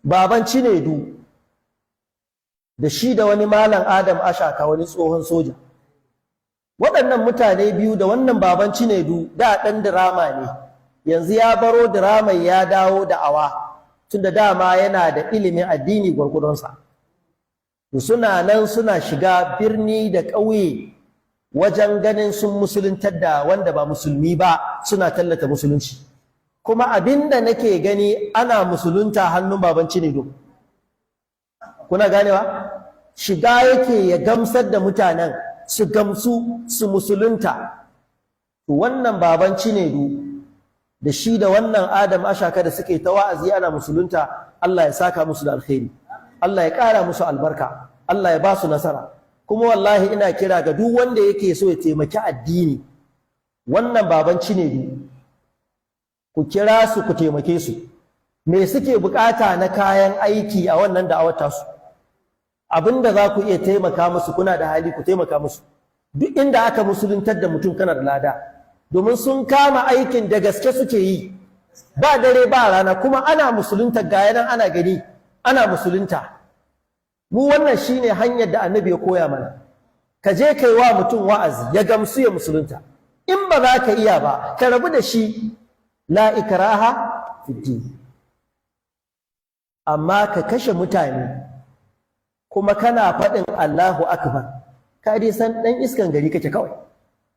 Baban Cinedu da shi da wani Malam Adam Ashaka, wani tsohon soja. Waɗannan mutane biyu da wannan Baban Cinedu, da ɗan dirama ne, yanzu ya baro diramai ya dawo da awa, tunda dama yana da ilimin addini gwargwadonsa. To, suna nan suna shiga birni da ƙauye wajen ganin sun musuluntar da wanda ba musulmi ba, suna tallata musulunci. Kuma abinda nake gani, ana musulunta hannun Baban Cinedu. Kuna ganewa? Shiga yake ya gamsar da mutanen, su gamsu su musulunta. To, wannan Baban Cinedu da shi da wannan Adam Ashaka da suke ta wa'azi ana musulunta, Allah ya saka musu da alkhairi, Allah ya ƙara musu albarka, Allah ya ba su nasara. Kuma wallahi ina kira ga duk wanda yake so ya taimaki addini, wannan Baban Cinedu, ku kira su, ku taimake su. Me suke bukata na kayan aiki a wannan da'awar tasu? Abinda za ku iya taimaka musu, kuna da hali, ku taimaka musu. Duk inda aka musuluntar da mutum, kana da lada, domin sun kama aikin da gaske suke yi, ba dare ba rana, kuma ana musulunta. Ga yanan ana gani ana musulunta. Mu wannan shine hanyar da Annabi ya koya mana. Ka je kai wa mutum wa'azi, ya gamsu, ya musulunta. In ba za ka iya ba, ka rabu da shi. La ikraha fid. Amma ka kashe mutane kuma kana faɗin Allahu akbar, ka dai san ɗan iskan gari kake kawai,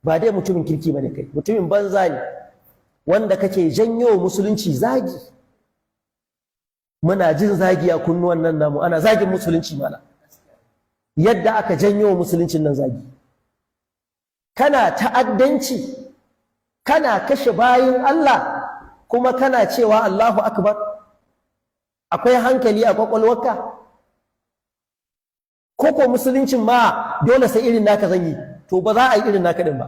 ba dai mutumin kirki bane kai, mutumin banza ne wanda kake janyo musulunci zagi. Muna jin zagi a kunnuwan nan namu, ana zagin musulunci. Mana yadda aka janyo musuluncin nan zagi, kana ta'addanci, kana kashe bayin Allah, kuma kana cewa Allahu akbar. Akwai hankali a kwakwalwarka? Ko ko musuluncin ma dole sai irin naka zan yi? To, ba za a yi irin naka din ba.